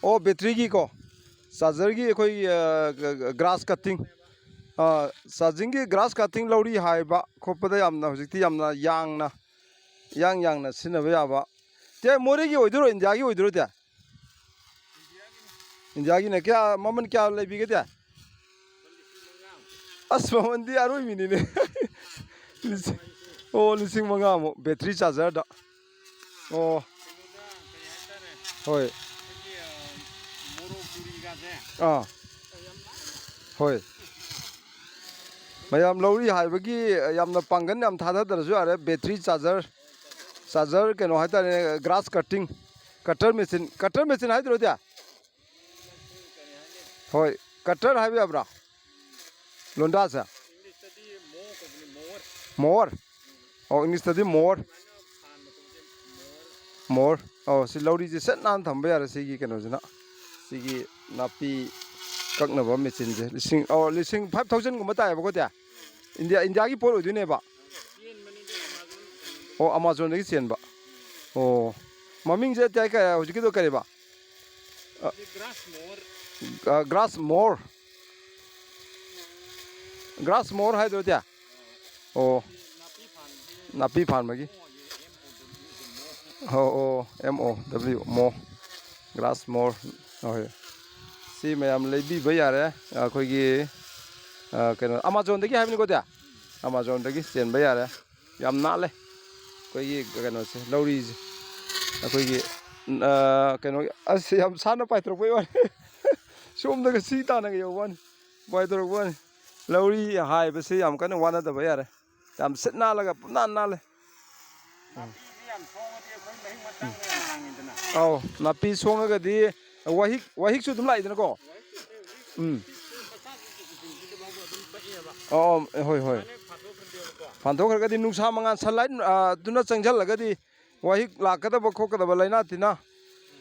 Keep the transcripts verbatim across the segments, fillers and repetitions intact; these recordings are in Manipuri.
ꯑꯣ, ꯕꯦꯇ꯭ꯔꯤꯒꯤꯀꯣ, ꯆꯥꯔꯖꯔꯒꯤ ꯑꯩꯈꯣꯏꯒꯤ, ꯑ, ꯒ-, ꯒ-, ꯒ꯭ꯔꯥꯁ ꯀꯠꯇꯤꯡ, ꯑ, ꯆꯥꯔꯖꯤꯡꯒꯤ ꯒ꯭ꯔꯥꯁ ꯀꯠꯇꯤꯡ ꯂꯧꯔꯤ ꯍꯥꯏꯕ ꯈꯣꯠꯄꯗ ꯌꯥꯝꯅ ꯍꯧꯖꯤꯛꯇꯤ ꯌꯥꯝꯅ ꯌꯥꯡꯅ, ꯏꯌꯥꯡ ꯌꯥꯡꯅ ꯁꯤꯖꯤꯟꯅꯕ ꯌꯥꯕ꯫ ꯇꯦ, ꯃꯣꯔꯦꯒꯤ ꯑꯣꯏꯗꯣꯏꯔꯣ, ꯏꯟꯗꯤꯌꯥꯒꯤ ꯑꯣꯏꯗꯣꯏꯔꯣ, ꯇꯦ? ꯏꯟꯗꯤꯌꯥꯒꯤꯅꯦ꯫ ꯀꯌꯥ, ꯃꯃꯜ ꯀꯌꯥ ꯂꯩꯕꯤꯒꯦ, ꯇꯦ? ꯑꯁ, ꯃꯃꯜꯗꯤ ꯑꯔꯣꯏꯕꯤꯅꯤꯅꯦ꯫ ꯂꯤꯁꯤꯡ, ꯑꯣ, ꯂꯤꯁꯤꯡ ꯃꯉꯥꯃꯨꯛ ꯕꯦꯇ꯭ꯔꯤ ꯆꯥꯔꯖꯔꯗ꯫ ꯑꯣ꯫ ꯀꯩꯅꯣꯗ, ꯀꯩ ꯍꯥꯏꯇꯥꯔꯦ? ꯍꯣꯏ꯫ ꯑꯩꯈꯣꯏꯒꯤ, ꯑ, ꯃꯣꯔꯣꯛ ꯄꯨꯔꯤꯒꯁꯦ꯫ ꯑꯥ꯫ ꯌꯥꯝ ꯅꯥꯟꯅ꯫ ꯍꯣꯏ꯫ ꯃꯌꯥꯝ ꯂꯧꯔꯤ ꯍꯥꯏꯕꯒꯤ ꯌꯥꯝꯅ ꯄꯥꯡꯒꯜ ꯌꯥꯝ ꯊꯥꯗꯗ꯭ꯔꯁꯨ ꯌꯥꯔꯦ꯫ ꯕꯦꯇ꯭ꯔꯤ ꯆꯥꯔꯖꯔ, ꯆꯥꯔꯖꯔ ꯀꯩꯅꯣ ꯍꯥꯏꯇꯥꯔꯦ, grass cutting, cutter machine, cutter machine ꯍꯥꯏꯗ꯭ꯔꯣ, ꯏꯇꯥ? ꯍꯣꯏ, ꯀꯇꯔ ꯍꯥꯏꯕ ꯌꯥꯕ꯭ꯔꯥ? ꯂꯣꯟꯗꯥꯁꯦ? ꯏꯪꯂꯤꯁꯇꯗꯤ ꯃꯣ ꯀꯧꯕꯅꯤ, ꯃꯣꯋꯔ꯫ ꯃꯣꯋꯔ? ꯑꯣ, ꯏꯪꯂꯤꯁꯇꯗꯤ ꯃꯣꯋꯔ꯫ ꯁꯨꯃꯥꯏꯅ ꯐꯥꯟꯕ ꯇꯧꯕꯁꯦ ꯃꯣꯋꯔ꯫ ꯃꯣꯋꯔ꯫ ꯑꯣ, ꯁꯤ ꯂꯧꯔꯤꯁꯦ ꯁꯠ ꯅꯥꯟꯅ ꯊꯝꯕ ꯌꯥꯔꯦ, ꯁꯤꯒꯤ ꯀꯩꯅꯣꯁꯤꯅ꯫ ꯁꯤꯒꯤ ꯅꯥꯄꯤ ꯀꯛꯅꯕ ꯃꯦꯆꯤꯟꯁꯦ꯫ ꯂꯤꯁꯤꯡ, ꯑꯣ, ꯂꯤꯁꯤꯡ five thousand ꯒꯨꯝꯕ ꯇꯥꯏꯌꯦꯕꯀꯣ, ꯇꯦ? ꯏꯟꯗꯤꯌꯥ, ꯏꯟꯗꯤꯌꯥꯒꯤ ꯄꯣꯠ ꯑꯣꯏꯗꯣꯏꯅꯦꯕ? ꯆꯦꯟꯕꯅꯤꯗ ꯑꯦꯃꯥꯖꯣꯟ ꯀꯩꯅꯣꯗ꯫ ꯑꯣ, ꯑꯦꯃꯥꯖꯣꯟꯗꯒꯤ ꯆꯦꯟꯕ꯫ ꯑꯣ꯫ ꯃꯃꯤꯡꯁꯦ ꯇꯦ, ꯀꯩ, ꯍꯧꯖꯤꯛꯀꯤꯗꯣ ꯀꯔꯤꯕ? ꯁꯤ ꯒ꯭ꯔꯥꯁ ꯃꯣꯋꯔ꯫ ꯑ, ꯒ꯭ꯔꯥꯁ ꯃꯣꯋꯔ꯫ ꯒ꯭ꯔꯥꯁ ꯃꯣꯋꯔ ꯍꯥꯏꯗꯣ, ꯇꯦ? ꯑꯣ꯫ ꯅꯥꯄꯤ ꯐꯥꯟꯕꯒꯤ꯫ ꯅꯥꯄꯤ ꯐꯥꯟꯕꯒꯤ꯫ ꯑꯣ, ꯑꯣ, M O W, ꯃꯣ꯫ ꯒ꯭ꯔꯥꯁ ꯃꯣꯋꯔ꯫ ꯍꯣꯏ꯫ ꯁꯤ ꯃꯌꯥꯝ ꯂꯩꯕꯤꯕ ꯌꯥꯔꯦ꯫ ꯑꯩꯈꯣꯏꯒꯤ, ꯑ, ꯀꯩꯅꯣ, ꯑꯦꯃꯥꯖꯣꯟꯗꯒꯤ ꯍꯥꯏꯕꯅꯤꯀꯣ, ꯇꯦ? ꯑꯦꯃꯥꯖꯣꯟꯗꯒꯤ ꯆꯦꯟꯕ ꯌꯥꯔꯦ꯫ ꯌꯥꯝ ꯅꯥꯜꯂꯦ꯫ ꯑꯩꯈꯣꯏꯒꯤ ꯀꯩꯅꯣꯁꯦ, ꯂꯧꯔꯤꯁꯦ꯫ ꯑꯩꯈꯣꯏꯒꯤ, ꯑ, ꯀꯩꯅꯣꯒꯤ, ꯑꯁ, ꯌꯥꯝ ꯁꯥꯟꯅ ꯄꯥꯏꯊꯣꯔꯛꯄꯩ ꯋꯥꯅꯤ꯫ ꯁꯣꯝꯗꯒ ꯁꯤ ꯇꯥꯟꯅꯒ ꯌꯧꯕ ꯋꯥꯅꯤ꯫ ꯄꯥꯏꯊꯣꯔꯛꯄ ꯋꯥꯅꯤ꯫ ꯂꯧꯔꯤ ꯍꯥꯏꯕꯁꯤ ꯌꯥꯝ ꯀꯟꯅ ꯋꯥꯅꯗꯕ ꯌꯥꯔꯦ꯫ ꯌꯥꯝ ꯁꯤꯠ ꯅꯥꯜꯂꯒ ꯄꯨꯝꯅꯥꯟ ꯅꯥꯜꯂꯦ꯫ ꯅꯥꯄꯤꯁꯤ ꯌꯥꯝ ꯁꯣꯡꯉꯗꯤ ꯑꯩꯈꯣꯏ ꯃꯍꯤꯛ ꯃꯇꯥꯡꯗ ꯌꯥꯝ ꯍꯥꯡꯉꯤꯗꯅ꯫ ꯑꯧ, ꯅꯥꯄꯤ ꯁꯣꯡꯉꯒꯗꯤ ꯋꯥꯍꯤꯛ, ꯋꯥꯍꯤꯛꯁꯨ ꯑꯗꯨꯝ ꯂꯥꯛꯏꯗꯅꯀꯣ꯫ ꯎꯝ꯫ ꯃꯆꯥ ꯄꯤꯛꯇꯨ ꯄꯤꯛꯇꯨꯁꯤꯗ ꯐꯥꯎꯕ ꯑꯗꯨꯝ ꯄꯛꯑꯦꯕ꯫ ꯑꯣ, ꯍꯣꯏ, ꯍꯣꯏ꯫ ꯁꯨꯃꯥꯏꯅ ꯐꯥꯟꯗꯣꯛꯈ꯭ꯔꯗꯤ ꯐꯥꯟꯗꯣꯛꯈ꯭ꯔꯒꯗꯤ ꯅꯨꯡꯁꯥ ꯃꯉꯥꯜ, ꯁꯟꯂꯥꯏꯠ, ꯑ, ꯗꯨꯅ ꯆꯪꯁꯤꯜꯂꯒꯗꯤ ꯋꯥꯍꯤꯛ ꯂꯥꯛꯀꯗꯕ ꯈꯣꯠꯀꯗꯕ ꯂꯥꯏꯅꯥ ꯇꯤꯟꯅꯥ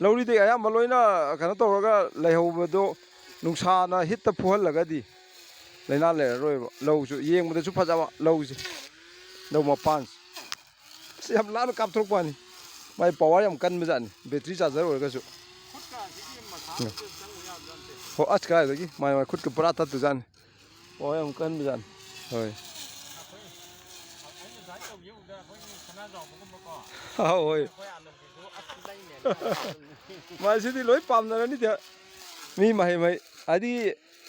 ꯂꯧꯔꯤꯗꯩ ꯑꯌꯥꯝꯕ ꯂꯣꯏꯅ ꯀꯩꯅꯣ ꯇꯧꯔꯒ ꯂꯩꯍꯧꯕꯗꯣ ꯅꯨꯡꯁꯥꯅ ꯍꯤꯠꯇ ꯐꯨꯍꯜꯂꯒꯗꯤ ꯂꯥꯏꯅꯥ ꯂꯩꯔꯔꯣꯏꯕ꯫ ꯂꯧꯁꯨ ꯌꯦꯡꯕꯗꯁꯨ ꯐꯖꯕ ꯂꯧꯁꯦ, ꯂꯧ ꯃꯄꯥꯟꯁꯦ꯫ ꯑꯁ, ꯌꯥꯝ ꯂꯥꯞꯅ ꯀꯥꯞꯊꯣꯔꯛꯄ ꯋꯥꯅꯤ꯫ ꯃꯥꯏ ꯄꯋꯥꯔ ꯌꯥꯝ ꯀꯟꯕ ꯖꯥꯠꯅꯤ, ꯕꯦꯇ꯭ꯔꯤ ꯆꯥꯔꯖꯔ ꯑꯣꯏꯔꯒꯁꯨ꯫ ꯈꯨꯠꯀ ꯑꯁꯤꯒꯤ ꯃꯁꯥꯁꯤꯗ ꯆꯪꯕ ꯌꯥꯕꯖꯥꯠ ꯅꯠꯇꯦ꯫ ꯍꯣ, ꯑꯁ, ꯀꯥꯏꯗꯒꯤ ꯃꯥꯏ ꯃꯥꯏ ꯈꯨꯠꯀ ꯄꯨꯔꯥ ꯇꯠꯇꯣꯏꯖꯥꯠꯅꯤ꯫ ꯍꯣꯏ, ꯌꯥꯝ ꯀꯟꯕꯖꯥꯠꯅꯤ꯫ ꯍꯣꯏ꯫ ꯑꯩꯈꯣꯏ, ꯑꯩ ꯉꯁꯥꯏ ꯇꯧꯈꯤꯕꯗ ꯑꯩꯈꯣꯏꯒꯤ ꯁꯅꯥꯖꯥꯎꯕꯒꯨꯝꯕꯀꯣ꯫ ꯑꯥ, ꯍꯣꯏ꯫ ꯑꯩꯈꯣꯏ ꯑꯥꯂꯨꯒꯤꯁꯨ ꯑꯁ ꯂꯩꯅꯦ꯫ ꯃꯥꯏꯁꯤꯗꯤ ꯂꯣꯏ ꯄꯥꯝꯅꯔꯅꯤꯗ꯫ ꯃꯤ ꯃꯍꯩ ꯃꯍꯩ꯫ ꯍꯥꯏꯗꯤ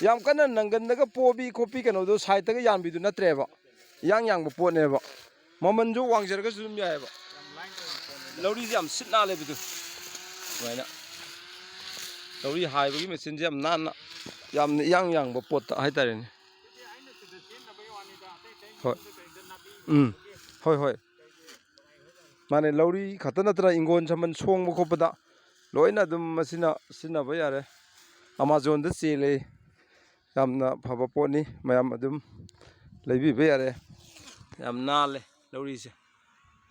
ꯌꯥꯝ ꯀꯟꯅ ꯅꯪꯒꯟꯗꯒ ꯄꯣꯕꯤ ꯈꯣꯠꯄꯤ ꯀꯩꯅꯣꯗꯣ ꯁꯥꯏꯠꯇꯒ ꯌꯥꯟꯕꯤꯗꯨ ꯅꯠꯇ꯭ꯔꯦꯕ꯫ ꯏꯌꯥꯡ ꯌꯥꯡꯕ ꯄꯣꯠꯅꯦꯕ꯫ ꯃꯃꯟꯁꯨ ꯋꯥꯡꯖꯔꯒꯁꯨ ꯑꯗꯨꯝ ꯌꯥꯏꯑꯕ꯫ ꯂꯧꯔꯤꯁꯦ ꯌꯥꯝ ꯁꯤꯠ ꯅꯥꯜꯂꯦꯕ ꯑꯗꯨ꯫ ꯁꯨꯃꯥꯏꯅ꯫ ꯂꯧꯔꯤ ꯍꯥꯏꯕꯒꯤ ꯃꯦꯆꯤꯟꯁꯦ ꯌꯥꯝ ꯅꯥꯟꯅ, ꯌꯥꯝꯅ ꯏꯌꯥꯡ ꯌꯥꯡꯕ ꯄꯣꯠꯇ ꯍꯥꯏꯇꯥꯔꯦꯅꯦ꯫ ꯍꯣꯏ꯫ ꯎꯝ꯫ ꯍꯣꯏ, ꯍꯣꯏ꯫ ꯃꯥꯅꯦ, ꯂꯧꯔꯤ ꯈꯛꯇ ꯅꯠꯇꯅ ꯏꯪꯒꯣꯟ ꯁꯝꯕꯟ ꯁꯣꯡꯕ ꯈꯣꯠꯄꯗ ꯂꯣꯏꯅ ꯑꯗꯨꯝ ꯃꯁꯤꯅ ꯁꯤꯖꯤꯟꯅꯕ ꯌꯥꯔꯦ꯫ ꯑꯃꯥꯖꯣꯟꯗ ꯆꯦꯜꯂꯦ꯫ ꯌꯥꯝꯅ ꯐꯕ ꯄꯣꯠꯅꯤ, ꯃꯌꯥꯝ ꯑꯗꯨꯝ ꯂꯩꯕꯤꯕ ꯌꯥꯔꯦ꯫ ꯌꯥꯝ ꯅꯥꯜꯂꯦ ꯂꯧꯔꯤꯁꯦ꯫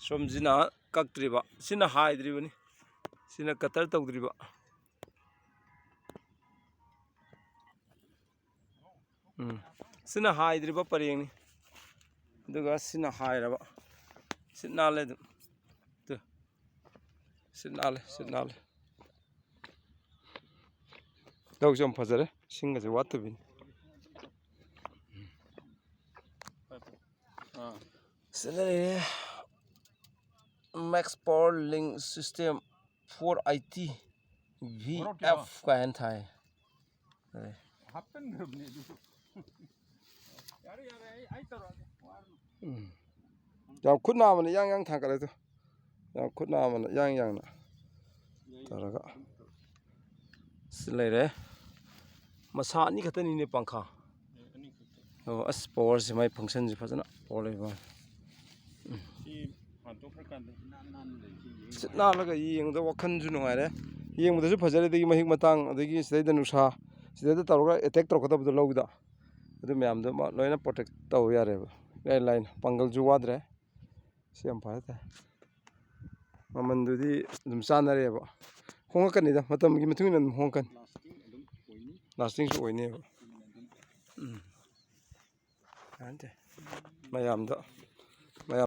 ꯁꯣꯝꯁꯤꯅ ꯀꯛꯇ꯭ꯔꯤꯕ, ꯁꯤꯅ ꯍꯥꯏꯗ꯭ꯔꯤꯕꯅꯤ, ꯁꯤꯅ ꯀꯇꯔ ꯇꯧꯗ꯭ꯔꯤꯕ꯫ ꯎꯝ꯫ ꯁꯤꯅ ꯍꯥꯏꯗ꯭ꯔꯤꯕ ꯄꯔꯦꯡꯅꯤ꯫ ꯑꯗꯨꯒ ꯁꯤꯅ ꯍꯥꯏꯔꯕ꯫ ꯁꯤꯠ ꯅꯥꯜꯂꯦ ꯑꯗꯨꯝ꯫ ꯇꯨ꯫ ꯁꯤꯠ ꯅꯥꯜꯂꯦ, ꯁꯤꯠ ꯅꯥꯜꯂꯦ꯫ ꯂꯧꯁꯨ ꯌꯥꯝ ꯐꯖꯔꯦ, ꯏꯁꯤꯡꯒꯁꯦ ꯋꯥꯠꯇꯕꯤꯅꯤ꯫ ꯁꯤꯗ ꯂꯩꯔꯦ꯫ Max Power Link System four eighty V F ꯀꯥꯏꯅ ꯊꯥꯏ꯫ ꯍꯥꯞꯆꯤꯟꯈ꯭ꯔꯕꯅꯦ ꯑꯗꯨꯁꯨ꯫ ꯌꯥꯔꯦ, ꯌꯥꯔꯦ, ꯑꯩ, ꯑꯩ ꯇꯧꯔꯛꯑꯒꯦ, ꯋꯥꯔꯨꯅꯨ꯫ ꯎꯝ꯫ ꯌꯥꯝ ꯈꯨꯠ ꯅꯥꯝꯃꯅ ꯏꯌꯥꯡ ꯌꯥꯡ ꯊꯥꯡꯒꯠꯂꯦ ꯑꯗꯨ꯫ ꯌꯥꯝ ꯈꯨꯠ ꯅꯥꯝꯃꯅ ꯏꯌꯥꯡ ꯌꯥꯡꯅ ꯇꯧꯔꯒ꯫ ꯁꯤ ꯂꯩꯔꯦ꯫ ꯃꯁꯥ ꯑꯅꯤ ꯈꯛꯇꯅꯤꯅꯦ ꯄꯪꯈꯥ꯫ ꯑꯣ, ꯑꯁ, ꯄꯋꯥꯔꯁꯦ, ꯃꯥꯏ ꯐꯪꯁꯟꯁꯦ ꯐꯖꯅ ꯄꯋꯥꯔ ꯂꯩꯕ ꯋꯥꯅꯤ꯫ ꯁꯤ ꯍꯥꯟꯗꯣꯛꯈ꯭ꯔꯀꯥꯟꯗ ꯏꯅꯥꯟ ꯅꯥꯟꯅ ꯂꯩꯕꯁꯤ ꯌꯦꯡ ꯁꯤꯠ ꯅꯥꯜꯂꯒ ꯌꯦꯡꯕꯗ ꯋꯥꯈꯜꯁꯨ ꯅꯨꯡꯉꯥꯏꯔꯦ꯫ ꯌꯦꯡꯕꯗꯁꯨ ꯐꯖꯔꯦ, ꯑꯗꯒꯤ ꯃꯍꯤꯛ ꯃꯇꯥꯡ, ꯑꯗꯒꯤ ꯁꯤꯗꯩꯗ ꯅꯨꯡꯁꯥ, ꯁꯤꯗꯩꯗ ꯇꯧꯔꯒ ꯑꯦꯇꯦꯛ ꯇꯧꯔꯛꯀꯗꯕꯗꯣ ꯂꯧꯗ꯫ ꯑꯗꯨ ꯃꯌꯥꯝꯗꯨ ꯃꯥ ꯂꯣꯏꯅ ꯄ꯭ꯔꯣꯇꯦꯛ ꯇꯧꯕ ꯌꯥꯔꯦꯕ, ꯏꯔꯥꯏ ꯂꯥꯏꯅ꯫ ꯄꯥꯡꯒꯜꯁꯨ ꯋꯥꯗ꯭ꯔꯦ꯫ ꯁꯤ ꯌꯥꯝ ꯐꯔꯦ ꯇꯥꯏ꯫ ꯃꯃꯟꯗꯨꯗꯤ ꯑꯗꯨꯝ ꯆꯥꯟꯅꯔꯦꯕ꯫ ꯍꯣꯡꯉꯛꯀꯅꯤꯗ, ꯃꯇꯝꯒꯤ ꯃꯇꯨꯡ ꯏꯟꯅ ꯑꯗꯨꯝ ꯍꯣꯡꯉꯛꯀꯅꯤ꯫ ꯂꯥꯁꯇꯤꯡꯁꯨ ꯑꯣꯏꯅꯦꯕ꯫ ꯎꯝ꯫ ꯌꯥꯅꯤ ꯇꯥꯏ꯫ ꯃꯌꯥꯝꯗ